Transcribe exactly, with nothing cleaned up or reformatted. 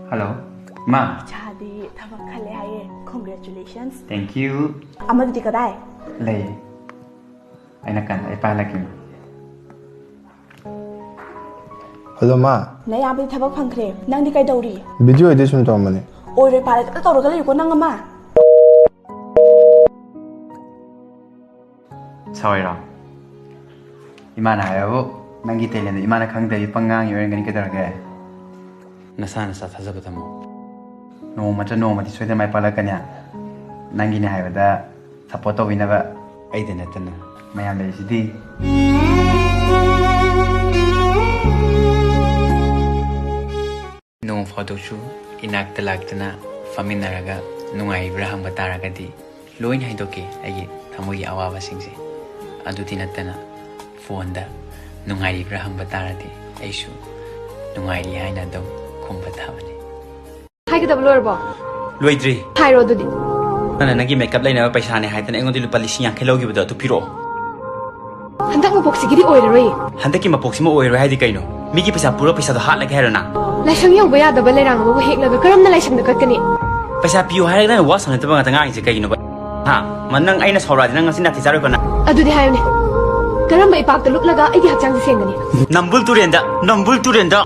Hello, ꯏꯃꯥ꯫ ꯏꯆꯥꯗꯤ ꯊꯕꯛ ꯈꯜꯂꯦ ꯍꯥꯏꯌꯦ꯫ Congratulations꯫ Thank you꯫ ꯑꯃꯗꯨꯗꯤ ꯀꯗꯥꯏ? ꯂꯩ꯫ ꯑꯩꯅ ꯀꯟꯅ ꯑꯩ ꯄꯥꯏꯍꯜꯂꯛꯀꯦ꯫ ꯍꯜꯂꯣ, ꯃꯥ꯫ ꯅꯌꯥꯝꯕꯗꯤ ꯊꯕꯛ ꯐꯪꯈ꯭ꯔꯦ꯫ ꯅꯪꯗꯤ ꯀꯩꯗꯧꯔꯤ? ꯚꯤꯗꯤꯑꯣ ꯑꯦꯗꯤꯠ ꯁꯨꯝ ꯇꯧꯔꯝꯕꯅꯦ꯫ ꯑꯣꯏꯔꯣꯏ ꯄꯥꯔꯣꯏ ꯑꯗꯨꯝ ꯇꯧꯔꯒ ꯂꯩꯌꯨꯀꯣ ꯅꯪ ꯑꯃ꯫ ꯁꯥꯎꯔꯤꯔꯣ? ꯏꯃꯥꯅ ꯍꯥꯏꯕꯕꯨ ꯅꯪꯒꯤ talentꯗꯣ ꯏꯃꯥꯅ ꯈꯪꯗꯕꯤ ꯄꯪꯉꯥꯡ ꯉꯥꯡꯉꯤ ꯑꯣꯏꯔꯝꯒꯅꯤ, ꯀꯩꯗꯧꯔꯒꯦ? ꯅꯁꯥ ꯅꯁꯥ ꯊꯥꯖꯕ ꯊꯝꯃꯣ꯫ ꯅꯣꯡꯃ ꯅꯠꯇ꯭ꯔ ꯅꯣꯡꯃꯗꯤ ꯁꯣꯏꯗꯅ ꯃꯥꯏ ꯄꯥꯛꯂꯛꯀꯅꯤ꯫ ꯅꯪꯒꯤꯅꯦ ꯍꯥꯏꯕꯗ support ꯇꯧꯕꯤꯅꯕ ꯑꯩꯗ ꯅꯠꯇꯅ ꯃꯌꯥꯝ ꯂꯩꯔꯤꯁꯤꯗꯤ꯫ ꯅꯣꯡ ꯐꯥꯗꯣꯛꯁꯨ ꯏꯅꯥꯛꯇ ꯂꯥꯛꯇꯅ ꯐꯝꯃꯤꯟꯅꯔꯒ ꯅꯨꯡꯉꯥꯏꯔꯤꯕ꯭ꯔꯥ ꯍꯪꯕ ꯇꯥꯔꯒꯗꯤ ꯂꯣꯏꯅ ꯍꯥꯏꯗꯣꯛꯀꯦ ꯑꯩꯒꯤ ꯊꯃꯣꯏꯒꯤ ꯑꯋꯥꯕꯁꯤꯡꯁꯦ꯫ ꯑꯗꯨꯗꯤ ꯅꯠꯇꯅ phoneꯗ ꯅꯨꯡꯉꯥꯏꯔꯤꯕ꯭ꯔꯥ ꯍꯪꯕ ꯇꯥꯔꯗꯤ ꯑꯩꯁꯨ ꯅꯨꯡꯉꯥꯏꯔꯤ ꯍꯥꯏꯅ ꯑꯗꯨꯝ ꯈꯨꯝꯕ ꯊꯥꯕꯅꯤ꯫ ꯍꯥꯏꯒꯗꯕ ꯂꯣꯏꯔꯕꯣ? ꯂꯣꯏꯗ꯭ꯔꯤ꯫ ꯍꯥꯏꯔꯣ ꯑꯗꯨꯗꯤ꯫ ꯅꯪꯅ ꯅꯪꯒꯤ makeup ꯂꯩꯅꯕ ꯄꯩꯁꯥꯅꯦ ꯍꯥꯏꯗꯅ ꯑꯩꯉꯣꯟꯗ ꯂꯨꯄꯥ ꯂꯤꯁꯤꯡ ꯌꯥꯡꯈꯩ ꯂꯧꯈꯤꯕꯗꯣ ꯑꯗꯨ ꯄꯤꯔꯛꯑꯣ꯫ ꯍꯟꯗꯛ ꯃꯄꯣꯛꯁꯤꯒꯤꯗꯤ ꯑꯣꯏꯔꯔꯣꯏ꯫ ꯍꯟꯗꯛꯀꯤ ꯃꯄꯣꯛꯁꯤꯃ ꯑꯣꯏꯔꯣꯏ ꯍꯥꯏꯗꯤ ꯀꯩꯅꯣ? ꯃꯤꯒꯤ ꯄꯩꯁꯥ ꯄꯨꯔ ꯄꯩꯁꯥꯗꯣ ꯍꯥꯠꯂꯒꯦ ꯍꯥꯏꯔꯣ ꯅꯪ? ꯂꯥꯏꯁꯪ ꯌꯧꯕ ꯌꯥꯗꯕ ꯂꯩꯔꯥꯡ ꯑꯃꯕꯨ ꯍꯦꯛꯂꯒ ꯀꯔꯝꯅ ꯂꯥꯏꯁꯪꯗ ꯀꯠꯀꯅꯤ? ꯄꯩꯁꯥ ꯄꯤꯌꯨ ꯍꯥꯏꯔꯒ ꯅꯪꯅ ꯋꯥ ꯁꯥꯟꯅꯗꯕ ꯉꯥꯛꯇ ꯉꯥꯡꯉꯤꯁꯦ ꯀꯩꯒꯤꯅꯣꯕ? ꯍꯥ? ꯃ-, ꯅꯪ ꯑꯩꯅ ꯁꯥꯎꯔꯛꯑꯗꯤ ꯅꯪ ꯉꯁꯤ ꯅꯥꯊꯤ ꯆꯥꯔꯣꯏꯀꯣ ꯅꯪ? ꯑꯗꯨꯗꯤ ꯍꯥꯏꯌꯨꯅꯦ, ꯀꯔꯝꯕ ꯏꯄꯥꯛꯇ ꯂꯨꯞꯂꯒ ꯑꯩꯒꯤ ꯍꯛꯆꯥꯡꯁꯦ ꯁꯦꯡꯒꯅꯤ? ꯅꯝꯕꯨꯜ ꯇꯨꯔꯦꯟꯗ, ꯅꯝꯕꯨꯜ ꯇꯨꯔꯦꯟꯗ꯫